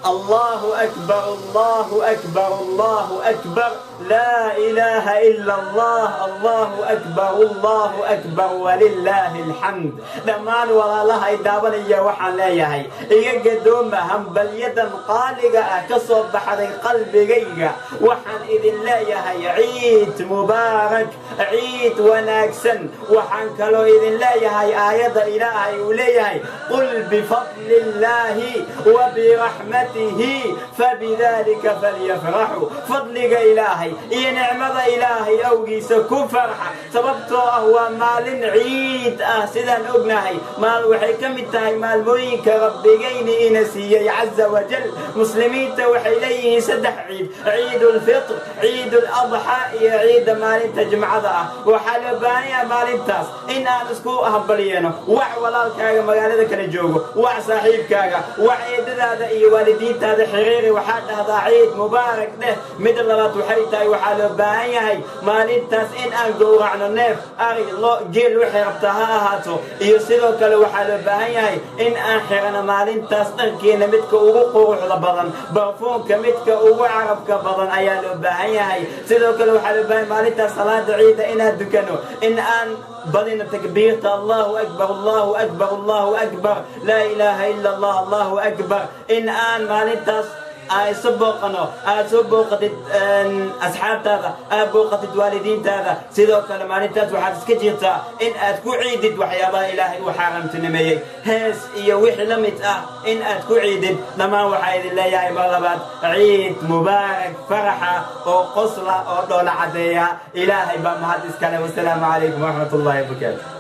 Allahu akbar, Allahu akbar, Allahu akbar, laa ilaaha ila Allah, Allahu akbar, Allahu akbar, walilaahi alxamd. Dhammaan walaalaha ay daawanaya waxaan leeyahay, iga gadooma hambalyadan qaaliga ah ka soo baxday qalbigayga. Waxaan idin leeyahay ciid mubaarak, ciid wanaagsan. Waxaan kaloo idin leeyahay aayadda Ilaahay uu leeyahay: "Qul bifadli illaahi wa biraxmatihi fabidalika falyafraxuu." Fadliga Ilaahay iyo nicmada Ilaahay awgiisa ku farxa, sababtoo ah waa maalin ciid ah. Sidaan ognahay, maal waxay ka mid tahay maalmooyinka Rabbigayni ina siiyey caza wajal. Muslimiinta waxay leeyihiin saddex ciid: ciidulfitr, ciiduladxaa iyo ciidda maalinta Jimcada ah. Waxaa loo baahan yahay maalintaas in aan isku hambalyeeno. Wac walaalkaaga magaalada kala joogo, wac saaxiibkaaga, wac eedadaada iyo waalidiintaada xiriiri. Waxaa dhahdaa ciid mubaarak dheh. Midda labaad waxay tahay, waxaa loo baahan yahay maalintaas in aan gowracno neef ari, lo, geel, waxay rabtaa ha ahaato. Iyo sidoo kale waxaa loo baahan yahay in aan xirano maalintaas dharkeena midka ugu quruxda badan, barfuunka midka ugu carabka badan ayaa loo baahan yahay. Sidoo kale waxaa loo baahan yahay maalintaas salaada ciida inaan dukano, in aan badina takbiirta: Allahu akbar, Allahu akbar, Allahu akbar, laa ilaaha ila Allah, Allahu akbar. In aan maalintaas aan isu booqano, aad soo booqatid asxaabtaada, aad booqatid waalidiintaada. Sidoo kale maalintaas waxaad iska jirtaa in aad ku ciidid waxyaabaha Ilaahay uu xaaraamtinimeeyey, hees iyo wixii la mid ah in aad ku ciidid. Dhammaan waxaa idin leeyahay mar labaad ciid mubaarak. Faraxa oo qosla oo dhoola caddeeya. Ilaahay baa mahad iskale. Wasalaamu calaykum waraxmat ullahi wabarakaatu.